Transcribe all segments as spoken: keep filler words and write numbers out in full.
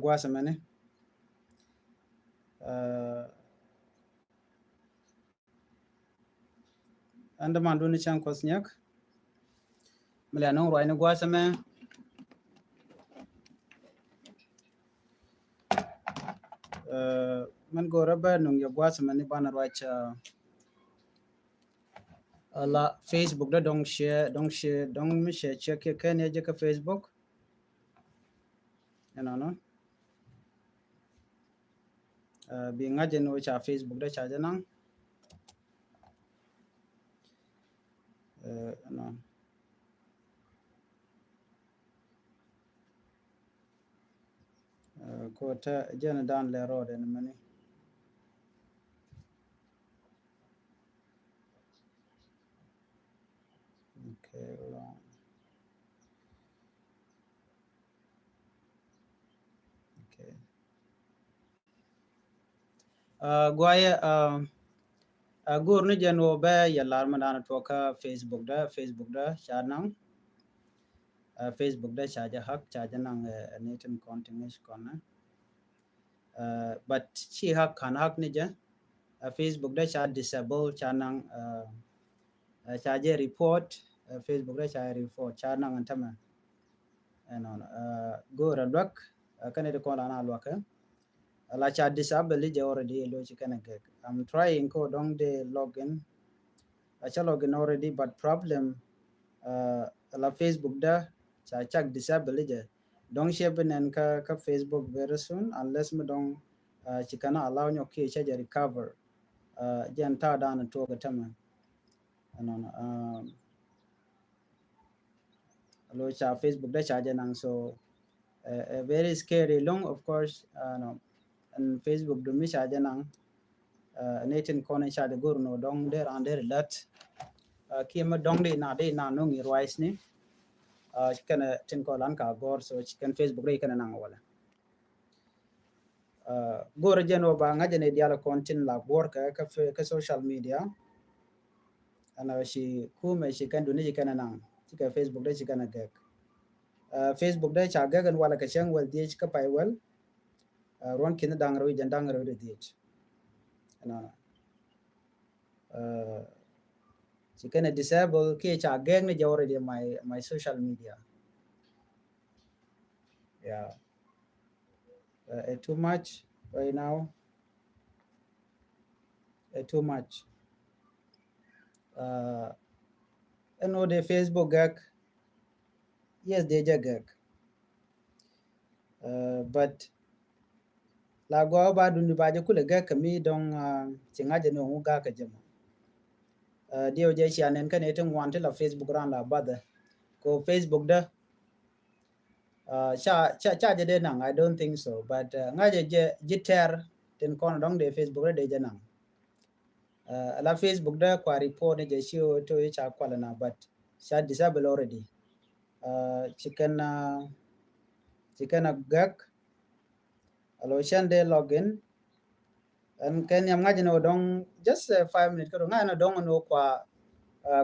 gua̱a̱th mɛni. Ɛn däman duni cäŋ kuɔth nyäk. Mi lɛ nuŋ ruacni gua̱a̱th mɛ. Mɛn go̱o̱rä bä nuŋ yɛ gua̱a̱th mɛni banɛ ruac. Ala Facebook dä dɔŋ share, dɔŋ share, dɔŋ mi share, share kiɛ kɛn yɛ jɛ kä Facebook. Ɛnɔnɔ. Bi ŋa̱c jɛ ni wä ca Facebook dä ca jɛ naŋ. Ɛnɔnɔ. Ko te jɛn dan lɛ rɔɔdɛ ni mɛni. Okay, hold on. Okay. Guayɛ, go̱o̱r ni jɛn wä bɛ yɛ lar mɛ dan tuɔ kä Facebook dä, Facebook dä ca naŋ. Facebook dä ca jɛ hack, ca jɛ naŋ ni tin kɔn ti ŋi̱c kɔn. But ci hack, kan hack ni jɛ. Facebook dä ca disable, ca naŋ, ca jɛ report. Facebook dä ca report, ca naŋ ɛn tämɛ. Ɛnɔnɔ, go̱o̱r a luäk kɛn ɛ di kɔn la na luäk ɛ. La ca disable jɛ already, lo ci kɛn a gɛk. I'm trying ko dɔŋ de login. A ca login already, but problem, la Facebook dä ca cak disable jɛ. Dɔŋ cɛ bi nɛn kä, kä Facebook very soon, unless mi dɔŋ ci kɛn a allow nyɔk kiɛ ca jɛ recover. Jɛn ta̱a̱ dan tuɔk ɛ tämɛ. Ɛnɔnɔ. Lo ca Facebook dä ca jɛ naŋ, so very scary long, of course. Ɛn Facebook du mi ca jɛ naŋ. Ni tin kɔn ca jɛ go̱r nɔ dɔŋ dee ran dee lät. Kiɛ mi dɔŋ di na di na nuŋ i ruac ni. Ci kɛn tin kɔn lan ka gɔr, so ci kɛn Facebook dee kɛn naŋ wala. Go̱r jɛn wä ba ŋa̱c jɛn i dial kɔn tin la guɔr kɛ, kɛ fe-, kɛ social media. Ɛn a ci kumɛ ci kɛn duni ci kɛn naŋ, ci kɛ Facebook dee ci kɛn gɛk. Facebook dee ca gɛk ɛn wala kɛ cɛŋ wäl dhiec kä pay wäl. Ruɔn kin daŋ rɛw jɛn daŋ rɛw dee dhiec. Ɛn a ci kɛn disable kiɛ ca gɛk ni jɛ already my, my social media. Yeah. Ɛ too much right now. Ɛ too much. Ɛn wä dee Facebook gɛk. Yes, dee jɛ gɛk. But la gɔaa ba dundi ba jɛ kulɛ gɛk kɛ mi dɔŋ ci ŋa̱c jɛ ni ŋu gak kɛ jɛ mɔ. Diɛw jɛ cia nɛn kɛn iti ŋuan ti la Facebook ran la bathɛ. Ko Facebook dä. Ca, ca, ca jɛ dee naŋ, I don't think so. But ŋa̱c jɛ jɛ ji̱ tɛr tin kɔn dɔŋ dee Facebook dee jɛ naŋ. La Facebook dee kua report ni jɛ ci o to ca kual na, but ca disable already. Ci kɛn, ci kɛn a gɛk. Alo cɛn dee login. Ɛn kɛ nhiam ŋa̱c ni wä dɔŋ just five minutes kä ŋa̱c ni wä dɔŋ ni wä kua,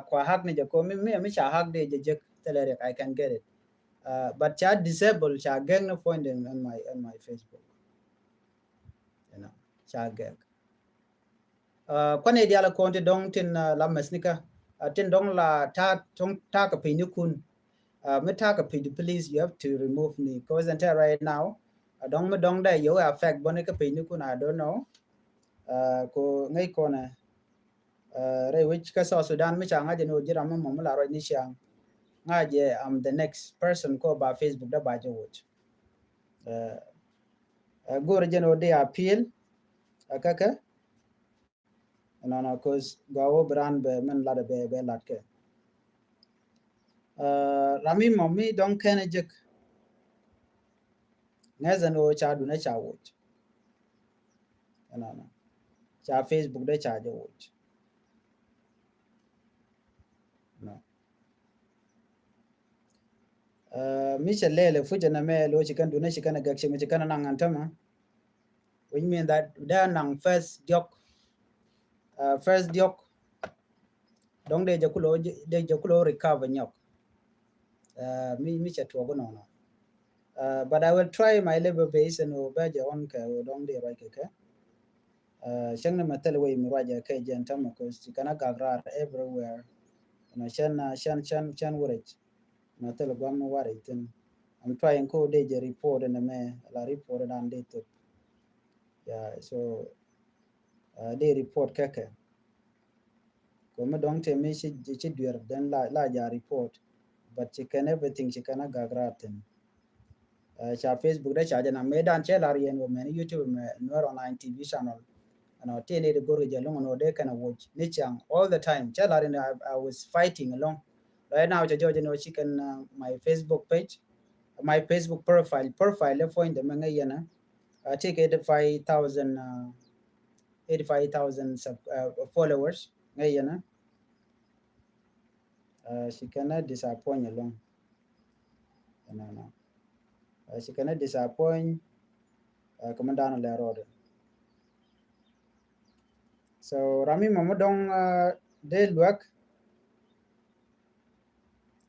kua hack ni jɛ ko mi, mi, mi ca hack dee jɛ jek thilɛ riɛk, I can get it. But ca disable, ca gɛk ni point in, in my, in my Facebook. You know, ca gɛk. Kuan i̱ dial kɔn ti dɔŋ tin la mɛs ni kä, tin dɔŋ la ta̱a̱, tɔŋ ta̱a̱ kɛ piny ni kun. Mi ta̱a̱ kɛ piny, please, you have to remove me, cause until right now, dɔŋ mi dɔŋ dɛ yɛ wä affect bä ni kɛ piny ni kun, I don't know. Ko ŋäc kɔnɛ rɛy wec kä South Sudan mi ca ŋa̱c ni wä ji̱ ram mi mɔ mi la ruac ni ciaŋ. Ŋa̱c jɛ, I'm the next person ko ba Facebook dä ba jɛ woc. Go̱o̱r jɛn wä di appeal. Kä kɛ Ɛnɔnɔ, cause gɔaa wä bi raan bɛ mɛn lat bɛ, bɛ lat kɛ. Ram mi mɔ mi dɔŋ kɛn jek. Ŋɛth ɛn wä ca dun ɛ ca woc. Ɛnɔnɔ. Ca Facebook dee ca jɛ woc. Mi cɛ lɛl ɛ fucɛ nɛ mɛ lo ci kɛn dun ɛ ci kɛn ɛ gɛk ci mi ci kɛn ɛ naŋ ɛn tämɛ. Which mean that dee naŋ first diɔk. First diɔk. Dɔŋ dee jɛ kulo, dee jɛ kulo recover nyɔk. Mi, mi cɛ tuɔk nɔnɔ. Uh, but I will try my level best and will bɛ jɛ ɣɔn kɛ wä dɔŋ di ruac kɛ kɛ. Uh, cäŋ ni mɛ thil wei mi ruac kɛ jɛn tämɛ, 'cause ci kɛn a gak raar everywhere. Nɔ cɛn, uh, cɛn, cɛn, cɛn wurec. Mɛ thil guam mi warec thin. I'm trying ko dee jɛ report in a mɛ, la report in an dee thop. Yeah, so, uh, dee report kɛ kɛ. Ko mi dɔŋ tëë mi ci, ci duer, then la, la ja report. But ci kɛn everything ci kɛn a gak raar thin. Uh, ca Facebook dee ca jɛ na mɛ dan cɛ lar yɛn wä mɛn YouTube mɛ Nuer Online T V channel. Ɛnɔ tëë ni di gor kɛ jɛ luŋ nɔ dee kɛn a watch ni ciaŋ all the time. Cɛ lar yɛn, I, I was fighting along. Right now cɛ jɔɔc ni wä ci kɛn, uh, my Facebook page, my Facebook profile, profile lɛ point dɛ mɛ ŋɛ yɛn a. Uh, tëë kɛ eighty-five thousand, uh, eighty-five thousand sub, uh, followers ŋɛ yɛn a. Uh, ci kɛn a disappoint along. Ɛnɔ nɔ. Uh, ci kɛn a disappoint, uh, kɛ mi dan lɛ rɔɔdɛ. So ram mi mɔ mi dɔŋ, uh, dee luäk.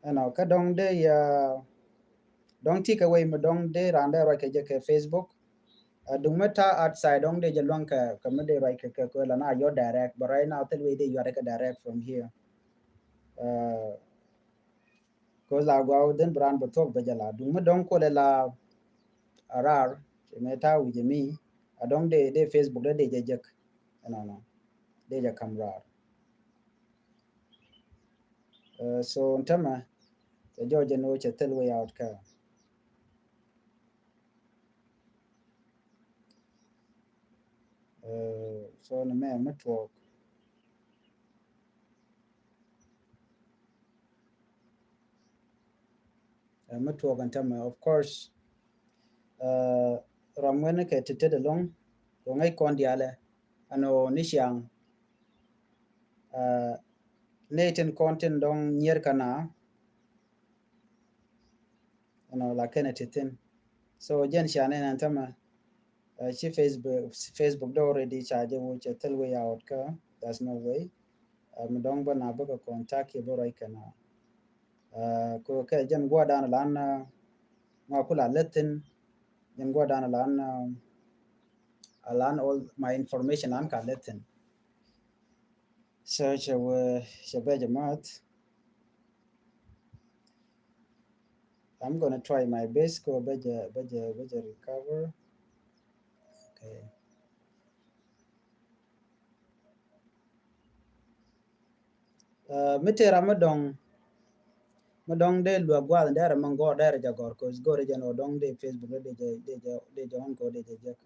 Ɛnɔ kä dɔŋ dee, uh, dɔŋ ti kɛ wei mi dɔŋ dee raan dee ruac kɛ jɛ kɛ Facebook. Uh, duŋ mi ta̱a̱ outside dɔŋ dee jɛ luäŋ kɛ, kɛ mi dee ruac kɛ, kɛ, kɛ la na yɔ direct, but right now thil wei dee yɔt kɛ direct from here. Uh, 'cause la gua wä dhin bi raan bi thuɔk bɛ jɛ la. Duŋ mi dɔŋ kolɛ la a raar, ci mɛ ta̱a̱ wi̱c mi, a dɔŋ dee, dee Facebook dee, dee jɛ jek. Ɛnɔ nɔ. Dee jɛ kam raar. Uh, so tämɛ, cɛ jɔɔc jɛ ni wä cɛ thil way out kä. Uh, so ni mɛ mi tuɔɔk. Uh, mi tuɔɔk ɛn tämɛ, of course. Uh, ram wen kɛ titet ɛlɔŋ, kɛ ŋäc kɔn diaalɛ, ɛn ɣöö ni ciaŋ. Uh, ni tin kɔn tin dɔŋ nyier kɛ na, you know, la kɛn ɛ ti thin. So jɛn cia nɛn ɛn tämɛ, uh, ci Facebook, Facebook dee already ca jɛ wuc cɛ thil way out kä, there's no way. Uh, mi dɔŋ bä na bä kɛ contact yɛ bä ruac kɛ na. Uh, kɛ jɛn guadan lan, uh, ma kula lät thin, jɛn guadan lan, uh, lan all my information lan ka lät thin. So cɛ wee, cɛ bɛ jɛ math. I'm gonna try my best ko bɛ jɛ, bɛ jɛ, bɛ jɛ recover. Okay. Uh, mi tëë ram mi dɔŋ, mi dɔŋ dee luäk gua̱a̱th dee ram mi gɔr dee rɛ jɛ gɔr, 'cause gɔr jɛ nɔ dɔŋ dee Facebook dee jɛ, dee jɛ, dee jɛ ɔn ko dee jɛ jek.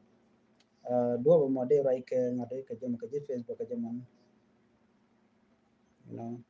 Uh, duɔp mɔ dee ruac kɛ ŋa̱t kɛ jɛ mɔ kɛ ji̱ Facebook kɛ jɛ mɔ. You know.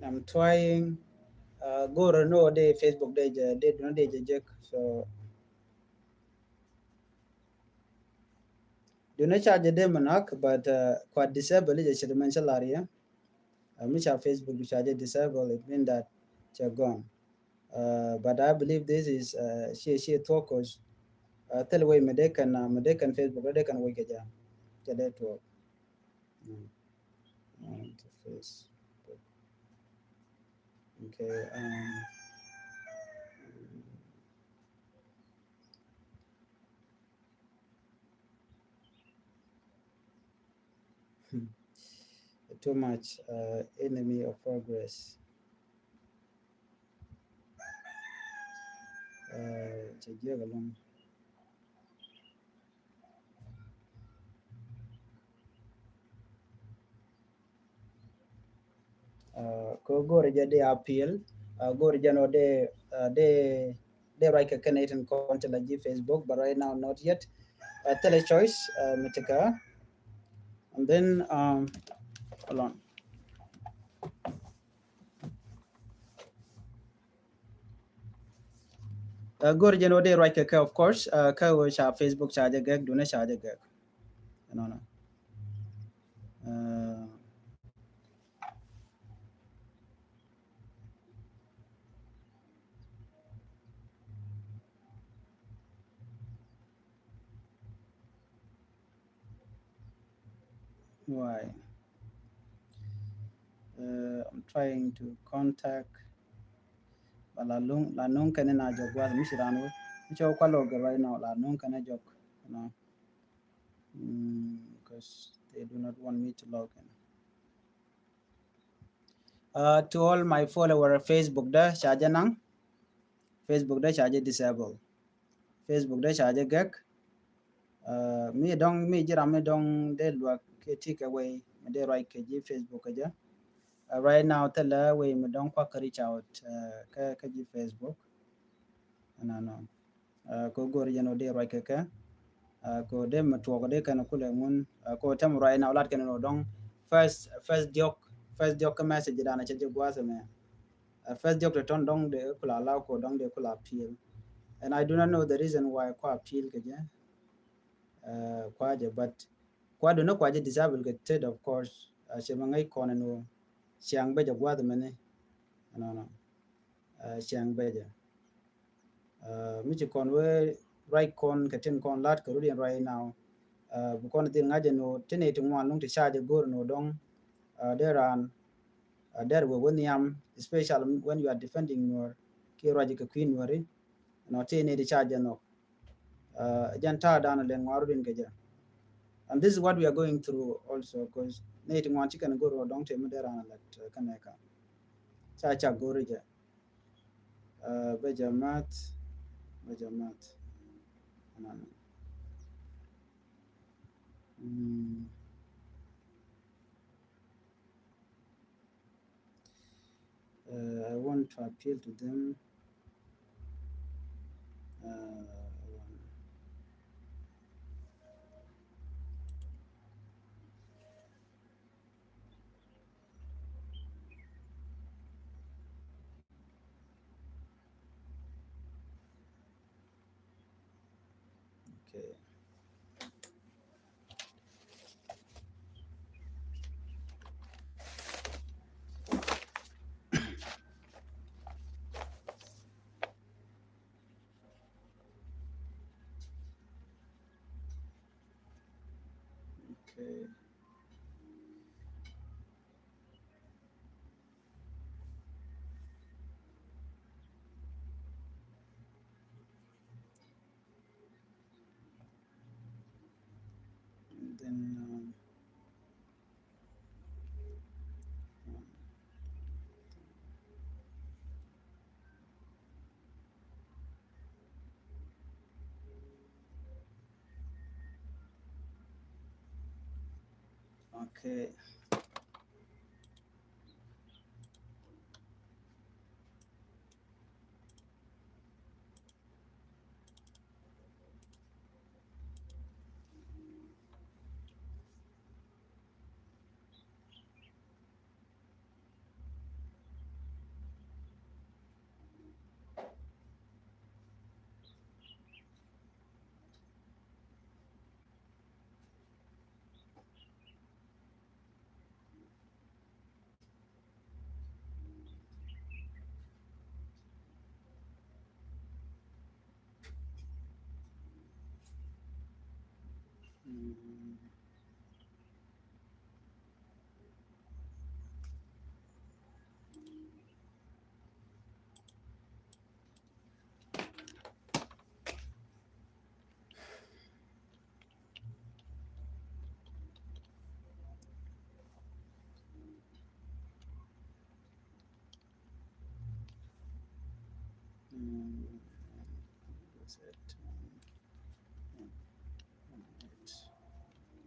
I'm trying. Uh, go̱o̱rä ni wä dee Facebook dee jɛ, dee duŋ dee jɛ jek. So duŋ ca jɛ dee mɛ nak, but, uh, kua disable jɛ cɛ di mɛn cɛ lar yɛ. Uh, mi ca Facebook du ca jɛ disable, it mean that cɛ gone. Uh, but I believe this is, uh, ciɛ, ciɛ thuɔk, 'cause, uh, thil wei mi dee kɛn, uh, mi dee kɛn Facebook dee kɛn wei kɛ jɛ. Cɛ dee thuɔk. Mm. On to Facebook. Okay, um, too much, uh, enemy of progress. Uh, cɛ jiɛk ɛlɔŋ. Uh, Kɛ go̱o̱ri jɛ dee appeal, uh, go̱o̱ri jɛ nɔ dee, uh, dee, dee ruac kɛ kɛn itin kɔn ti la ji̱ Facebook, but right now not yet. Uh, thilɛ choice, uh, mi tekɛ. And then, um, hold on. Uh, go̱o̱ri jɛ nɔ dee ruac kɛ kɛ, of course, uh, kä wee ca Facebook ca jɛ gɛk, duŋni ca jɛ gɛk. Ɛnɔnɔ. Uh, Why? Uh, I'm trying to contact. But la luŋ, la nuŋ kɛn na jɔk gua̱th mi ci ran wä. Mi cɛ wä kua log right now, la nuŋ kɛn jɔk, you know. Mm, because they do not want me to log in. Uh, to all my follower Facebook dä ca jɛ naŋ. Facebook dä ca jɛ disable. Facebook dä ca jɛ gɛk. Uh, mi dɔŋ, mi ji̱ ram mi dɔŋ dee luak kɛ ti kɛ wee mi dee ruac kɛ ji̱ Facebook kɛ jɛ. Uh, right now thilɛ wee mi dɔŋ kua kɛ reach out, uh, kɛ, kɛ ji̱ Facebook. Ɛnɔnɔ. Uh, kɛ go̱o̱ri jɛ nɔ dee ruac kɛ kɛ. Uh, kɛ dee mi tuɔk dee kɛn kulɛ ŋun. Uh, kɛ tɛm ruac na lat kɛn nɔ dɔŋ. First, first diɔk, first diɔk kɛ message dan cɛ jɛ gua̱th mɛ. Uh, first diɔk tɛ tɔn dɔŋ dee kula la kɛ dɔŋ dee kula appeal. And I do not know the reason why kua appeal kɛ jɛ. Uh, kua jɛ, but kua duni kua jɛ disable kɛ tet, of course. Uh, cɛ mɛ ŋäc kɔn ɛn wä ciaŋ bɛ jɛ gua̱th mɛni. Ɛnɔnɔ. Uh, ciaŋ bɛ jɛ. Uh, mi ci kɔn wee ruac kɔn kɛ tin kɔn lat kɛ rut in right now. Uh, bi kɔn dhil ŋa̱c ɛn wä tin iti ŋuan luŋ ti ca jɛ go̱o̱r ɛn wä dɔŋ. Uh, dee ran, uh, dee wee wä nhiam, especially when you are defending Nuer. Ki ruac kɛ kui̱ Nueri. Nɔ tin iti ca jɛ nhɔk. Uh, jɛn ta̱a̱ dan lɛn ŋuan rut in kɛ jɛ. And this is what we are going through also, 'cause ni ti ŋuan ci kɛn go̱r wä dɔŋ te mi dee ran lat, uh, kɛn ɛ ka. Ca ca go̱r jɛ. Uh, bɛ jɛ math, bɛ jɛ math. Anan. Mm. Uh, I want to appeal to them. Uh, I want Okay. Okay. And then, um, okay. Mm, that's it. Mm, mm, it's, mm.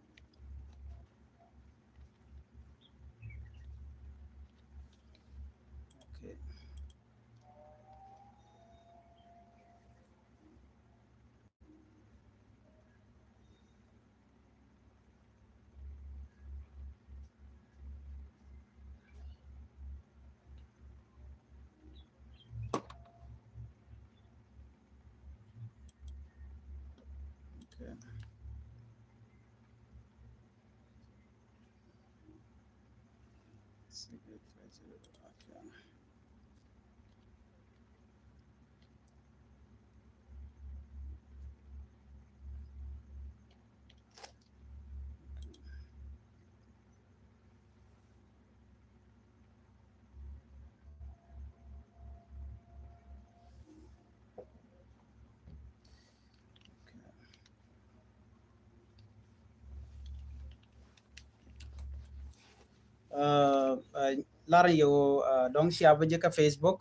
Lar yɛ wä dɔŋ cia bä jɛ kä Facebook,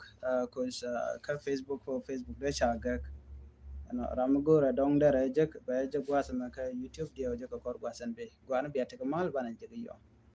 'cause kä Facebook, kä Facebook dee ca gɛk. Ram mi go̱o̱rɛ dɔŋ derɛ jek bɛ jek gua̱a̱th mɛ kä YouTube diɛ wä jek kä kɔr gua̱a̱th ɛn bi gua̱a̱n bia tek mal banɛ jek yɔŋ.